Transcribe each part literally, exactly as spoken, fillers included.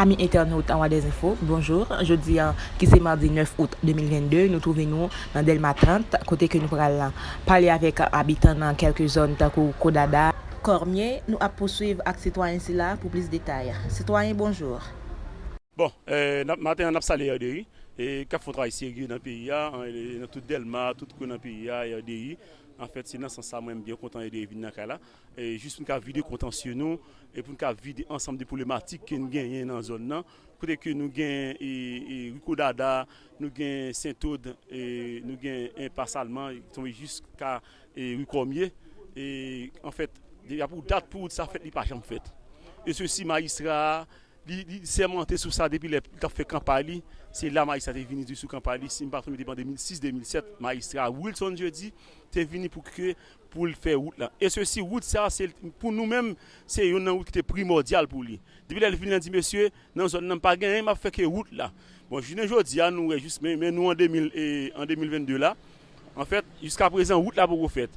Ami entènot Anwa Dèz Enfo, bonjou. Jodi a, ki se madi nèf out de mil vennde, nou twouve nou nan Dèlma trant, kote ke nou pral pale avèk abitan nan kèlke zòn tankou Kodada, Kòmye. Nou ap pouswiv ak sitwayen sila pou plis detay. Sitwayen, bonjou. Bon, eh, n ap- maten an, n ap salye R D I, e k ap fè yon travay serye nan peyi a, an, e nan tout Dèlma, tout kwen nan peyi a, R D I. Anfèt, se nan sans sa mwen m byen kontan R D I vin nan kay la. E jis pou n ka vide kontansye nou, e pou n ka vide ansanm de pwoblematik ke n genyen nan zòn nan, kote ke nou gen e, e, Rikodada, nou gen Sentod, e nou gen Enpas Alman, ki tonbe jiska e, Ri Kòmye. E, anfèt, deja pou dat pou wout sa fèt, li pa janm fèt. E sesi, majistra a, li, li sèmante sou sa depi lè li t ap fè kanpay li. Se la majistra te vini di sou kanpay li, si m pa twonpe, te an de mil sis, de mil sèt, majistra Wilson Jeudi te vini pou ke pou l fè wout la. E sesi, wout sa, se pou nou menm, se youn nan wout ki te primòdyal pou li. Depi lè l vin la, di, mesye, nan zòn nan, m pa gen anyen m ap fè ke wout la. Bon, jounen jodi a, nou wè jis, men, men nou an de mil, e, an de mil vennde la, anfèt, jiska prezan, wout la poko fèt.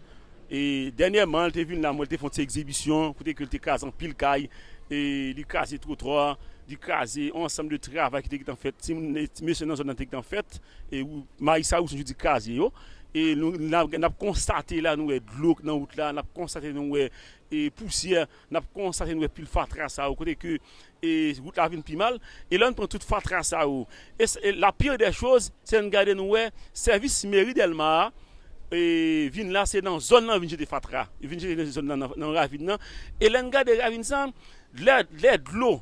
E dènyèman, l te vin la, mwen, l te fè yon ti egzibisyon, kote ke l te kraze anpil kay, e li kraze twotwa, li kraze yon ansanm de travay ki te gentan fèt. Timoun, e, ti mesye nan zòn nan te gentan fèt, e ou, majistra Wilson Jeudi kraze yo. E nou, n ap, n ap konstate la, nou wè dlo nan wout la, n ap konstate, nou wè e pousyè, n ap konstate, nou wè pil fatra sa yo, kote ke e wout la vin pi mal. E lè n pran tout fatra sa yo, e, e la pire des choses, se n gade, nou wè sèvis meri Dèlma a, e vin la, se nan zòn nan vin jete fatra. Vin jete nan zòn nan, nan, nan ravin nan. E lè n gade ravin sa, lè, lè dlo,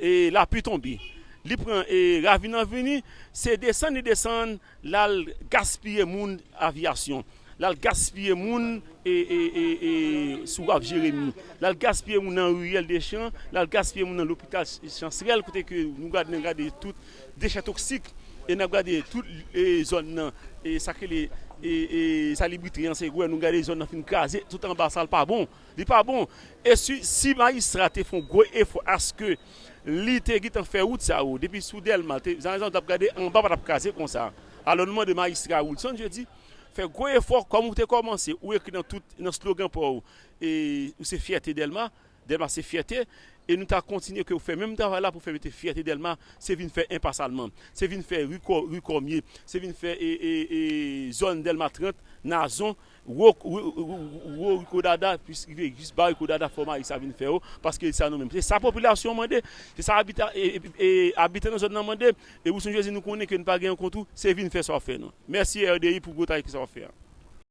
e lapli tonbe, li pran e ravin nan vini, se desann li desann, l al gaspiye moun Avyasyon, l al gaspiye moun e, e, e, e, sou Waf Jeremi, l al gaspiye moun nan riyèl Dechan, l al gaspiye moun nan lopital Ch- Chansrèl, kote ke nou gade, n gade tout dechè toksik, e n ap gade tout e, zòn nan, e sa k rele e, e, Salibrite an, se wè nou gade zòn nan fin kraze, tout anba sa l pa bon. Li pa bon. E si, si majistra te fè yon gwo efò aske li te gentan fè wout sa yo, depi sou Dèlma, te, jan, jan w t ap gade, anba pa t ap kraze konsa. Alò, nou mande majistra Wilson Jeudi, fè gwo efò, kòm ou te kòmanse, ou ekri nan tout, nan slogan pa w, e ou se fyète Dèlma, Dèlma se fyète, e nou ta kontinye ke ou fè menm travay la pou fè mete fyète Dèlma, se vin fè Enpas Alman, se vin fè Ri Kò- Ri Kòmye, se vin fè e, e, e, zòn Dèlma trant, Nazon, Wo, wo, wo, wo Rikodada, plis rive jis ba Rikodada, fò majistra vin fè yo, paske se sa nou menm. Se sa popilasyon an mande, se sa abita, e, e, e, abitan nan zòn nan mande, e Wilson Jeudi, nou konnen ke n pa gen yon kont ou, se vin fè sa w fè nou. Mèsi R D I pou gwo travay ke sa w ap fè a.